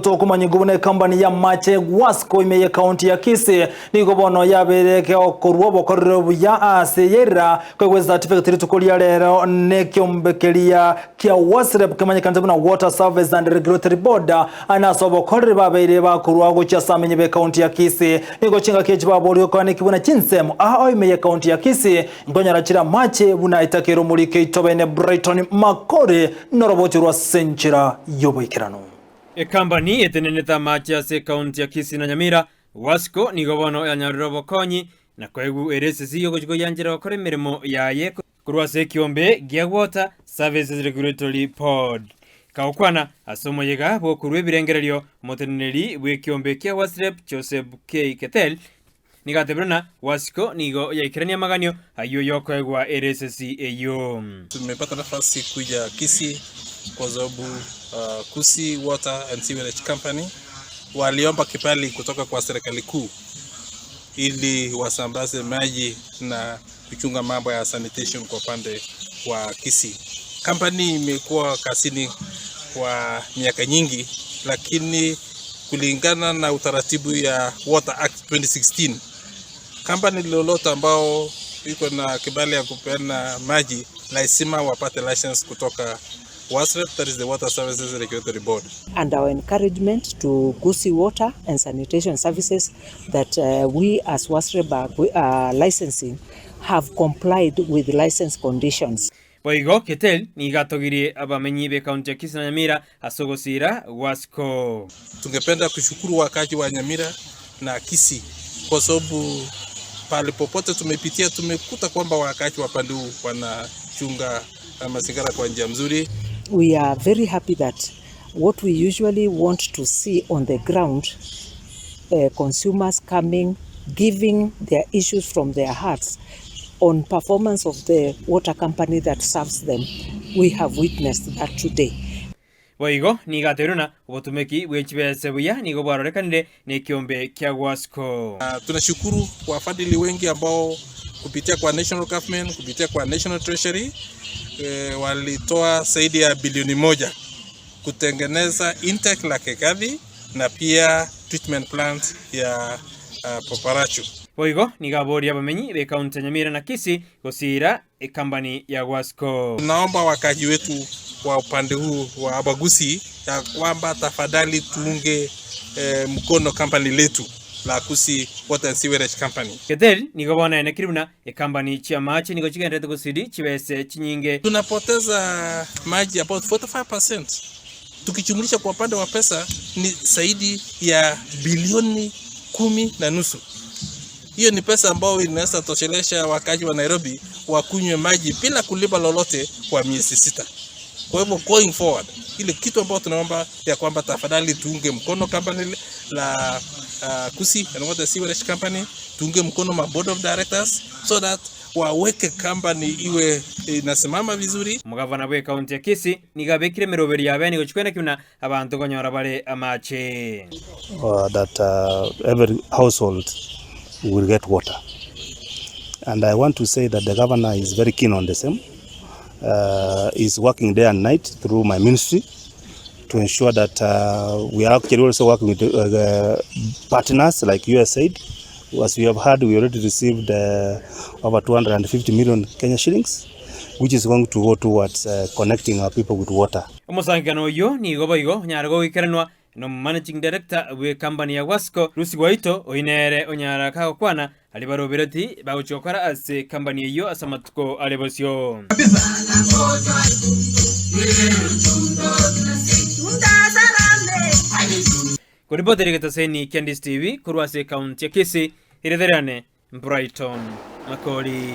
Tokomanyigwa buna ekambani y'amache Wasco ime y'ekaunti ya Kisii nigo bono yabeire egeokorwa obokoreri obuya ase yerira koegwa ecertificate rituko ria rero nekiombe keria kia WASREB kemanyekanete buna Water Service and Regulatory Board ane ase obokoreri babeire bakorwa gochia ase amenyi b'ekaunti ya Kisii. Nigo chingaki echi baborigwe koaneki buna chinsemo aa ime y'ekaunti ya Kisii nkonyora chire amache buna etakeire omoriko eitobene Brighton Makori Noroboti rwa ase enchera y'oboikeranu. Ekambani etenenete amache ase ekaunti ya Kisii na Nyamira, Wasco, nigo bono yanyorire obokonyi na koegwa ere esisi y'ogochia koyianchera gokora emeremo yaye korwa ase ekiombe gia Water Services Regulatory Board. Kagokwana ase omoyega bw'okorua ebirengererio, omoteneneri bw'ekiombe kia WASREB Joseph K. Ketel Nigo atebire ng'a Wasiko nigo yaikerania amaganio ayio y'okoegwa ere esesi eyio. Tumepata nafasi kuja Kisii kwa sababu uh, Kisii Water and Sewerage Company waliomba kibali kutoka kwa serikali kuu ili wasambaze maji na kuchunga mambo ya sanitation kwa upande wa Kisii. Kampani imekuwa kazini kwa miaka nyingi, lakini kulingana na utaratibu ya Water Act 2016 kampani lolote ambao iko na kibali ya kupeana maji lazima wapate license kutoka WASREB, that is the Water Services Regulatory Board. And our encouragement to Gusii Water and Sanitation Services that we as WASREB are, are licensing have complied with license conditions. Boigo Ketel nigo atogirie abamenyi b'ekaunti ya Kisii na Nyamira ase ogosiira gw'Asiko. Tungependa kushukuru wakaaji wa Nyamira na Kisii kwa sababu pahali popote tumepitia tumekuta kwamba wakaaji wa pande huu wanachunga mazingira kwa njia mzuri. We are very happy that what we usually want to see on the ground, consumers coming, giving their issues from their hearts on performance of the water company that serves them, we have witnessed that today. Boigo nigo ateirwe ng'a obotumeki bwe chibese buya nigo bwarorekanire nekiombe kia Gwasco. Tunashukuru wafadhili wengi ambao kupitia kwa national government, kupitia kwa national treasury walitoa zaidi ya bilioni 1 kutengeneza intake la Kegati na pia treatment plant ya Bobaracho. Boigo nigo aborie abamenyi b'ekaunti ya Nyamira na Kisii gosiira ekambani ya Gwasco. Tunaomba wakaji wetu wa upande huu wa Abagusi ya kwamba tafadhali tuunge mkono company letu la Gusii Water and Sewerage Company. Getheri nigo bono enekire buna ekambani chi'amache nigo chigendererete gosidi chibese chinyinge. Tunapoteza maji about 45%. Tukichumulisha kwa upande wa pesa ni zaidi ya bilioni 10.5. Hiyo ni pesa ambayo inaweza toshelesha wakazi wa Nairobi wakunywe maji bila kulipa lolote kwa miezi 6. Kwa hivyo going forward, ile kitu ambayo tunaomba ya kwamba tafadhali tuunge mkono company la Gusii and Water Sewerage Company, tuunge mkono ma board of directors so that waweke company iwe inasimama vizuri. Omogavana bw'ekaunti ya Kisii nigo abekire emeroberi ya bene gochia kwenda buna abanto konyora bare amache. That every household will get water and I want to say that the governor is very keen on the same is working day and night through my ministry to ensure that we are actually also working with partners like USAID. As we have heard, we already received over 250 million Kenya shillings, which is going to go towards connecting our people with water. Omosangererekano oyio nigo boigo onyare goikeranwa nomomanaging director bw'ekambani ya Wasco, Lucy Gwaito, oyio nere onyara kagokwana aria barobereti bagochia gokora ase ekambani eyio ase amatuko are bosio. Koripotera egetaseni kia Ndisi TV korwa ase ekaunti ya Kisii, erieta riane Brighton Makori.